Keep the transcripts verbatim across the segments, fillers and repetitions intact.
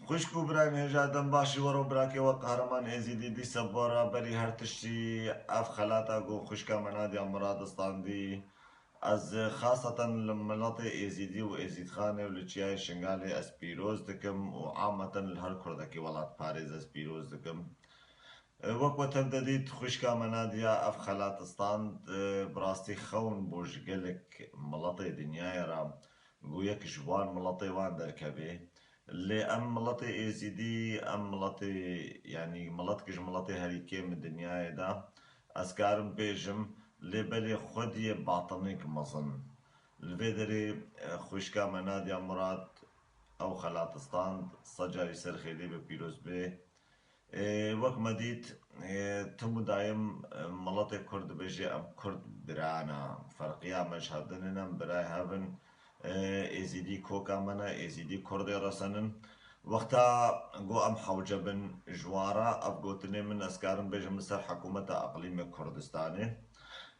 Xwişk û birayên hêja, dem başî we re, birakê we Qehreman Êzîdî dîsa bora berî her tiştî ev xelata ku xwişka me Nadya Murad standî. Ez xaseten li miletê Êzîdî û Êzîdxanê û li Çiyayê Şingalê ez pîroz dikim û ameten li her kurdekî welatparêz ez pîroz dikim. Wek we tev de dît, xwişka me Nadya ev xelat stand, bi rastî xewn bû ji gelek miletê dinyayê re. Bû yek ji wan miletê wan derkevê. Lê em miletê Êzîdî, em miletê, yanî miletek ji miletê herî kêm dinyayê de, ez karim bêjim, lê belê xwediyê batinik mezin. Li vê derê, e, xwişka me Nadya Murad ew xelat stand, sed carî ser xêdê be, pîroz bê. Ê, wek me dît, ê, tim û dayim, e, miletê Kurd dibêje, em Kurd birana. Ferqiya me ji hevdin in, em birayê hev in. Ê, Êzîdî koka me ne, Êzîdî Kurdê resen in. Wexta got em hewce bin ji wan re, ev gotinê min ez karim bêjim li ser hikûmeta Eqlîmê Kurdistanê.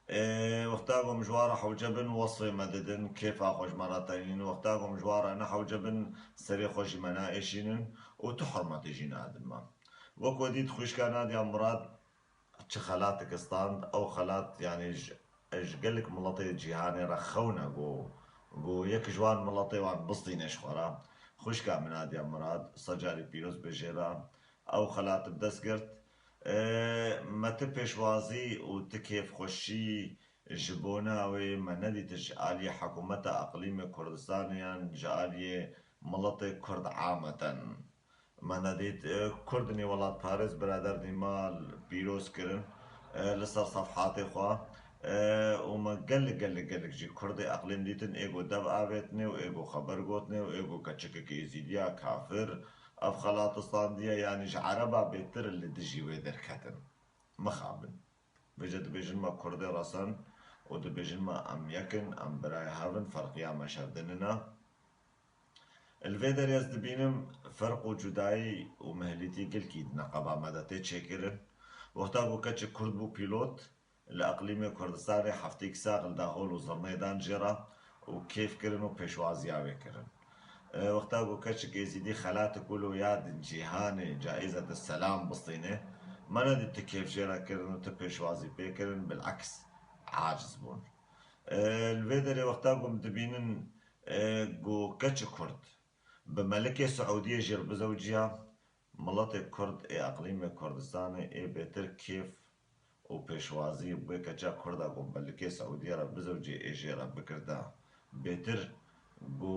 Ê, wexta ku em ji wan re hewce bin, wesfê me didin, kêfa xwe ji me re tenîn. Wexta ku em ji wan re ne hewce bin, serê xwe jî me naêşînin û tu hurmetê jî nadin me. Wek we dît, xwişka Nadya Murad çi xelatek stand, ew xelat, yanî ji, ji gelek miletê cîhanê re xewne ku, ku yek ji wan miletê wan bistîne ji xwe re. Xwişka min Nadya Murad, sed carî pîroz be jê re, ew xelat bi dest girt. Ê, me ti pêşwazî û ti kêfxweşî ji bona wê me nedît ji aliyê hikûmeta Eqlîmê Kurdistanê yan ji aliyê miletê Kurd ameten. Me nedît, e, Kurd nêwelatparêz biradernî me pîroz kirin, e, li ser sefhatê xwe, e, û me gelek, gelek, gelek jî Kurdê Eqlîm dîtin, ê ku dev avêtinê û ê ku xeber gotinê û ê ku keçikekî Êzîdiya kafir, ev xelat standiye, yanî ji Ereba bêtir li dijî wê derketin. Mixabin. Vêce dibêjin me Kurdê resen û dibêjin me em yek in, em birayê hev in, ferqiya me ji hev de nine. Li vê derê ez dibînim ferq û cudayî û mihlîtî gelkî di neqeba me de tê çêkirin. Wexta ku keçik Kurd bû pîlot, li eqlîmê Kurdistanê heftêk sax li dahol û zirnê dan jê re û kêf kirin û pêşwaziya wê kirin. E, wexta ku keçik Êzîdî xelatik wilo ya di cîhanê caîzet selam bistîne, me nedît ti kêf jê re kirin û ti pêşwazî pê kirin, bileks aciz bûn. E, li vê derê wexta ku em dibînin, e, ku keçik Kurd bi melikê Siûdiyê jê re bizewiciya, miletê Kurd ê eqlîmê Kurdistanê ê bêtir kêf û pêşwazî bi wê keça Kurda ku melikê Siûdiyê re bizewicê ê jê re bikirda bêtir ku,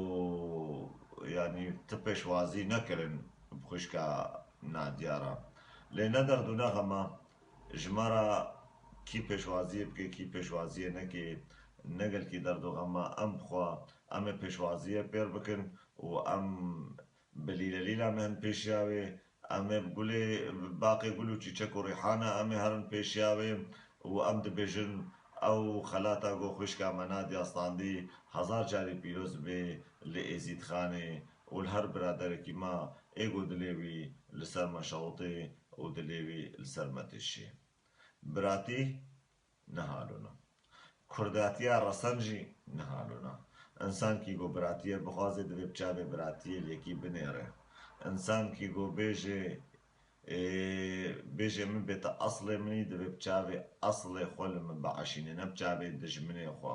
yanî ti pêşwazî nekirin bi xwişka Nadiya re. Lê ne derd û ne xema ji me re kî pêşwaziyê bike, kî pêşwaziyê neke, ne gelkî derd û xema em xwe, em ê pêşwaziyê pêr bikin û em bi lîlelîla me hin pêşiya wê, em ê bi gulê, bi baqê gul û çîçek û rîhana em ê herin pêşiya wê û em dibêjin, ew xelata ku xwişka me Nadiya standî hezar carî pîroz bê li Êzîdxanê û li her biraderekî me ê ku dilê wî li ser me şewitê û dilê wî li ser me têşê. Biratî ne halo ne. Kurdatiya resen jî ne halo ne. Însankî ku biratiyê bixwaze, divê bi çavê biratiyê li yekî binêre. Însankî ku bêje, ê, bêje min bête eslê min î, divê bi çavê eslê xwe li min bieşîne, ne bi çavê dijminê xwe.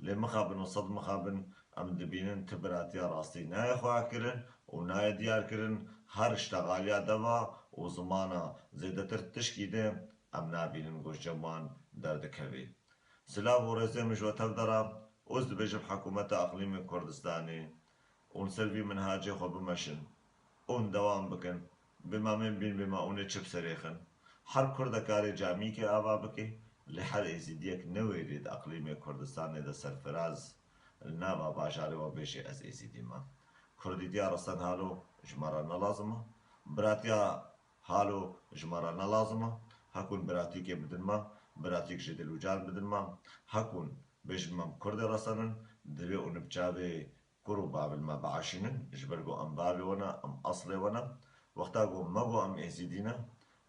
Lê mixabin û sed mixabin, em dibînin ti biratiya rastî nayê xweha kirin û nayê diyar kirin, her ştexaliya deva û zimana zêdetir tişkî de em nabînin ku ji cem wan derdikevê. Silav û rêzê min ji we tev de re, û ez dibêjim hikûmeta eqlîmê Kurdistanê, hûn ser vî minhacê xwe bimeşin, hûn dewam bikin, bê ma me bîn, bê ma hûn ê çi bi serê xin. Her Kurd e karê camîkê ava bike, lê her Êzîdiyek newêrê di eqlîmê Kurdistanê de serfiraz li nava bajarê we bêje, ez Êzîdî me. Kurdîtiya resen halo ji me re ne lazim e. Biratiya halo ji me re ne lazim e. Hek hûn biratîkê bidin me, biratîk ji dil û can bidin me. Hek hûn bêjin me em Kurdê resen in, divê hûn bi çavê kur û bavê me biaşînin, ji ber ku em bavê we ne, em eslê we ne. Wexta ku me got em Êzîdî ne,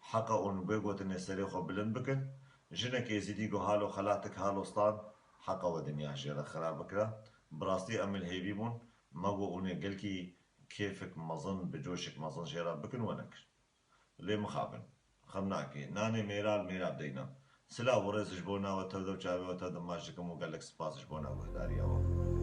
heqa hûn bi wê gotinê serê xwe bilind bikin. Jinek Êzîdî ku halo xelatik halo stan, heqa we dinya jê re xirab bikira. Bi rastî em li hêvî bûn, me got hûn ê gelkî kêfek mezin, bi coşek mezin jê re bikin we nekir. Lê mixabin. Xem nakê. Nanê mêra li mêra bideyna. Silav û rêz ji bo nava te de û çavê we te dimaj dikim û gelek spas ji bo na guhdariya we.